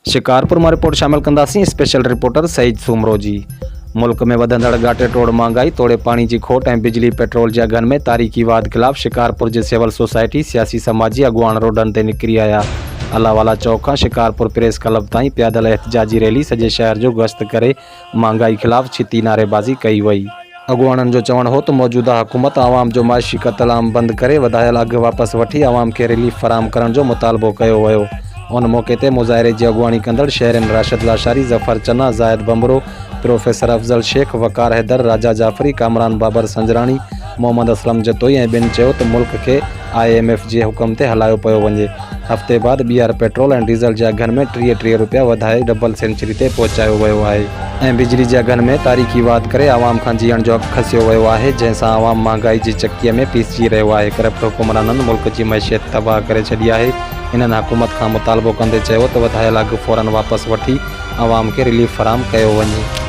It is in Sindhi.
شڪارپور مان رپورٽ شامل ڪنداسين اسپيشل رپورٽر سعيد سومرو جي ملڪ ۾ وڌندڙ ڳاٽي ٽوڙ مهانگائي توڙي پاڻي جي کوٽ ۽ بجلي پيٽرول جي اگهن ۾ تاريخي واڌ خلاف شڪارپور جي سول سوسائٽي سياسي سماجي اڳواڻ روڊن تي نڪري آيا الله والا چوڪ کان شڪارپور پريس ڪلب تائين پيادل احتجاجي ريلي سڄي شهر جو گشت ڪري مهانگائي خلاف ڇتي نعريبازي ڪئي وئي. اڳواڻن جو چوڻ هو ته موجوده حڪومت عوام جو معاشي قتل عام بند ڪري وڌايل اگهه واپس وٺي عوام کي رليف فراهم ڪرڻ جو مطالبو ڪيو ويو. ان موقعي تي مظاهري جي اڳواڻي ڪندڙ شهرين راشد لاشاري، ظفر چنا، زاهد ڀنڀرو، پروفيسر افضل شيخ، وقار حيدر، راجا جعفري، ڪامران بابر سنجراڻي، محمد اسلم جتوئي ۽ ٻين چيو ته ملڪ کي I M F جي حڪم تي هلايو پيو وڃي، هفتي بعد ٻيهر پيٽرول ۽ ڊيزل جي اگهن ۾ 30 ٽيهه روپيا وڌائي ڊبل سينچري تي پهچايو ويو آهي ۽ بجلي جي اگهن ۾ تاريخي واڌ ڪري عوام کان جيئڻ جو حق کسيو ويو آهي جنهن سان عوام مهانگائي جي چڪيء ۾ پيسجي رهيو آهي ڪرپٽ حڪمرانن ملڪ جي معيشت تباهه ڪري ڇڏي آهي هنن حڪومت کان مطالبو ڪندي چيو ته وڌايل اگهه فورن واپس وٺي عوام کي رليف فراهم ڪيو وڃي.